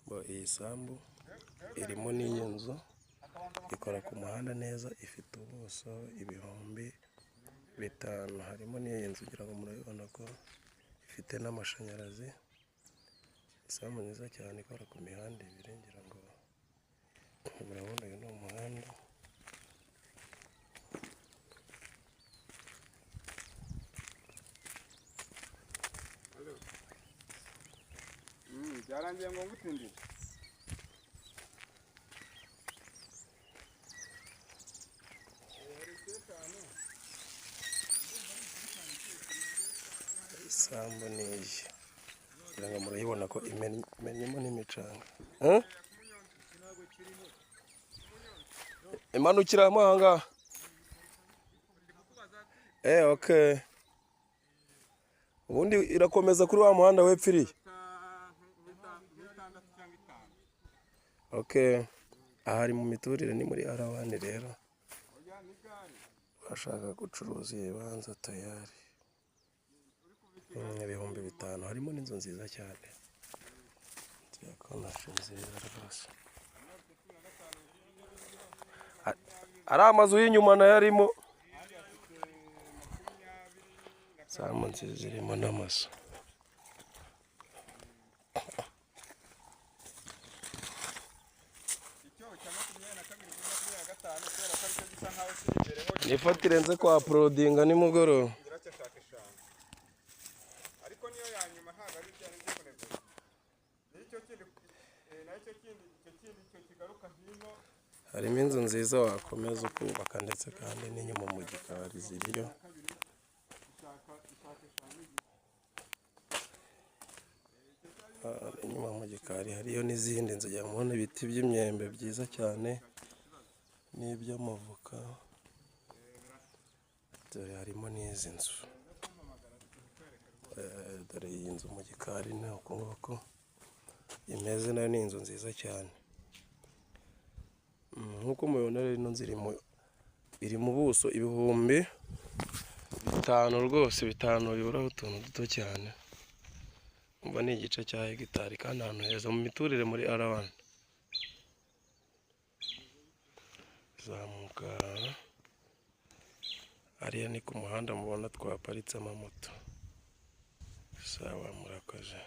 Iyi sambu irimo n'iyi nzu ikora ku muhanda neza, ifite ubuso 5000. Harimo n'iyi nzu ngira ngo murabibona ko ifite n'amashanyarazi. Isambu nziza cyane ikora ku mihanda ibiri, ngira ngo murabona uyu ni umuhanda. Byarangiye ngo ngutindire. Isambu ni iyi, ngira ngo murayibona ko imennyemo n'imicanga. Imanukiramo aha ngaha. Okay. Ubundi irakomeza kuri wa muhanda wepfiriye. Okay. Aha ari mu miturire, ni muri R1 rero. Bashaka gucuruza ibibanza tayari. 5000, harimo n'inzu nziza cyane. Nziza rwose. Ari amazu y'inyuma nayo arimo. Isambu nziza irimo n'amazu. Nifatire nze kwa uploadinga nimugoroba. Ariko niyo ya nyuma ntabwo ari ibyo kunegura. Nicyo kindi nacyo kindi icyo kindi cyo kigaruka hino. Harimo inzu nziza wakomeza ukubaka, ndetse kandi n'inyuma mu gikari ziriyo. Inyuma mu gikari hariyo n'izindi nzu, ujya mubona ibiti by'imyembe byiza cyane n'iby'amavoka. Dore harimo n'izi nzu. Dore iyi nzu mu gikari ni uko nguko imeze, nayo ni inzu nziza cyane. Nk'uko mubibona rero ino nzu iri mu buso 5000 rwose, 5 biburaho utuntu duto cyane. Umva ni igice cya hegitari kandi ahantu heza mu miturire muri R1. Zamuka ariya ni ku muhanda mubona twaparitse amamoto. Sawa, murakoze.